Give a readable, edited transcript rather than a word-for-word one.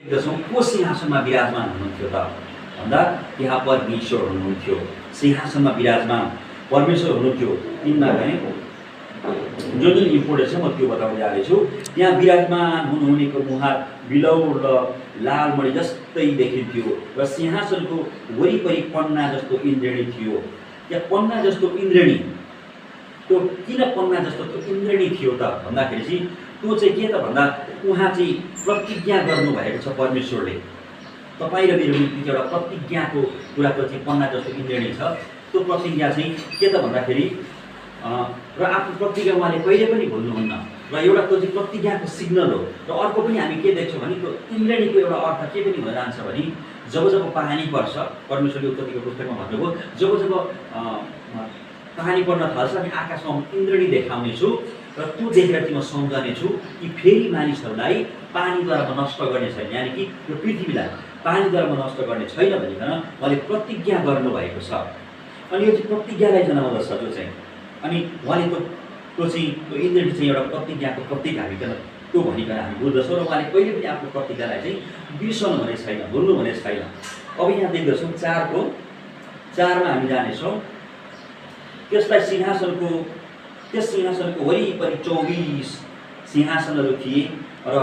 देख्दछौँ को सिंहासनमा विराजमान हुनुहुन्थ्यो त भन्दा त्यहाँ परमेश्वर हुनुहुन्थ्यो। सिंहासनमा विराजमान परमेश्वर हुनुहुन्थ्यो। तिनमा भने जुन जुन इम्पोर्टेन्ट छ म त्यो बताउँदै जाँदैछु। त्यहाँ विराजमान हुनुहुनेको मुहार बिलौर र लालमणि जस्तै देखिन्थ्यो र सिंहासनको वरिपरि पन्ना जस्तो इन्द्रेणी थियो। त्यहाँ पन्ना जस्तो इन्द्रेणी, त्यो किन पन्ना जस्तो त्यो इन्द्रेणी थियो त भन्दाखेरि चाहिँ त्यो चाहिँ के त भन्दा उहाँ चाहिँ प्रतिज्ञा गर्नुभएको छ परमेश्वरले। तपाईँ र मेरो निम्ति एउटा प्रतिज्ञाको कुराको चाहिँ पन्ना जस्तो इन्द्रेणी छ। त्यो प्रतिज्ञा चाहिँ के त भन्दाखेरि र आफ्नो प्रतिज्ञा उहाँले कहिले पनि भुल्नुहुन्न र एउटा त्यो चाहिँ प्रतिज्ञाको सिग्नल हो। र अर्को पनि हामी के देख्छौँ भने त्यो इन्द्रेणीको एउटा अर्थ के पनि हुन जान्छ भने जब जब पानी पर्छ, परमेश्वरले उत्पत्तिको पुस्तकमा भन्नुभयो जब जब पानी पर्न थाल्छ अनि आकाशमा इन्द्रेणी देखाउनेछु र त्यो देखेर चाहिँ म सम्झनेछु कि फेरि मानिसहरूलाई पानीद्वारा म नष्ट गर्ने छैन, यानि कि यो पृथ्वीलाई पानीद्वारा म नष्ट गर्ने छैन भनिकन उहाँले प्रतिज्ञा गर्नुभएको छ। अनि यो चाहिँ प्रतिज्ञालाई जनाउँदछ जो चाहिँ, अनि उहाँले त्यो इन्द्रेणी चाहिँ एउटा प्रतिज्ञाको प्रतीक हालिकन त्यो भनिकन हामी बुझ्दछौँ र उहाँले कहिले पनि आफ्नो प्रतिज्ञालाई चाहिँ बिर्सनु हुने छैन, भुल्नु हुने छैन। अब यहाँ देख्दछौँ 4:4मा हामी जानेछौँ। त्यस सिंहासनको वरिपरि 24 सिंहासनहरू थिए र